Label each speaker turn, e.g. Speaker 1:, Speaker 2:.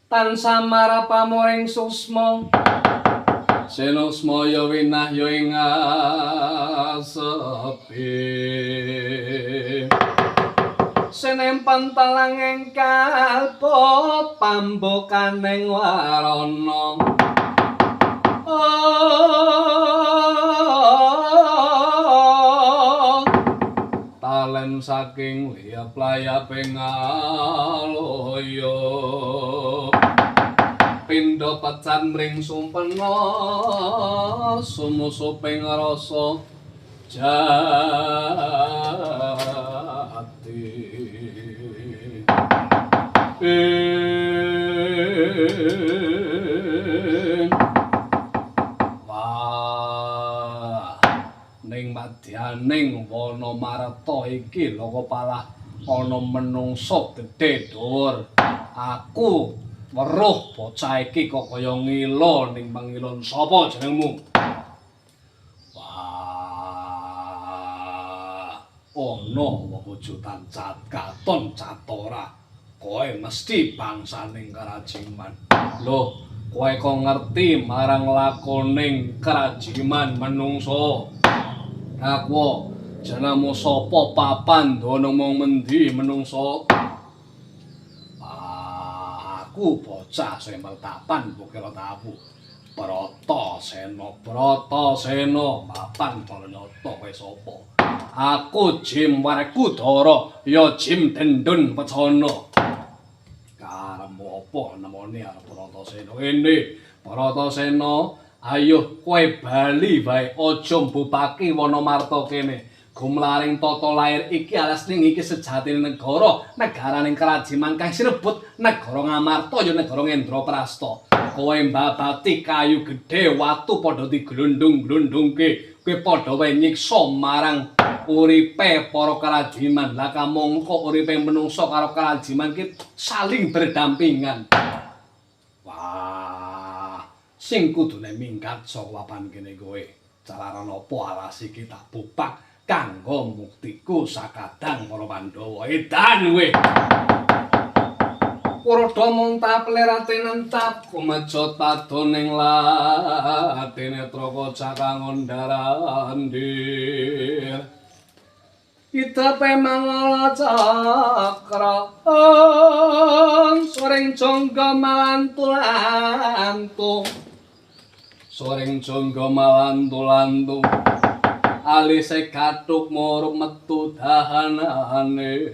Speaker 1: Tansah marapamoring suksma sinusmaya winahya ing asepi senempan telanging kalpa pambukaning warana talen saking liyap-layaping aloyo pindha pecan mring sumpena sumusuping rasa jati. Wah, ning madyaning wana marta iki lho kok palah ana menungsa gedhe dhuwur. Aku weruh bocah iki kok kaya ngilo ning pangilon. Sapa jenengmu? Wah, ana wewujudan cat katon catora. Kowe mesti bangsaning Karajiman. Loh, kowe kok ngerti marang lakoning Karajiman menungso? Aku jenengmu sapa papan dono mung mendi menungso? Aku bocah sing mertapan bukira tahu. Bratasena, Bratasena, mapan para nyata kowe sapa? Aku Jim Werkudara, ya Jim Dendun Wecana. Karepmu apa nemoni arep Bratasena? Ene, Bratasena, ayo kowe bali wae, aja mbupaki wana marta kene. Gumlaring tata lair iki alas ning iki sejatine negara, negaraning Karajiman kang sinebut negara Ngamarta ya negara Ngendraprasta. Kowe mbabati kayu gedhe watu padha diglundung-glundungke, kowe padha wae nyiksa marang uripe para Karajiman. Lah kamangka uripe menungsa karo Karajiman ki saling berdampingan. Wah, sing kudune minggat saka papan kene kowe. Calaran apa alas iki tak bupak kanggo muktiku sakadang para Pandhawa. Edan kowe. Kuroda muntap lerate nentap kumejo tadoning latine traka cakang ondarandir. Itape mangala cakra soring jangga malantu-lantu. Soring jangga malantu-lantu. Alise kathuk murup metu dahanane.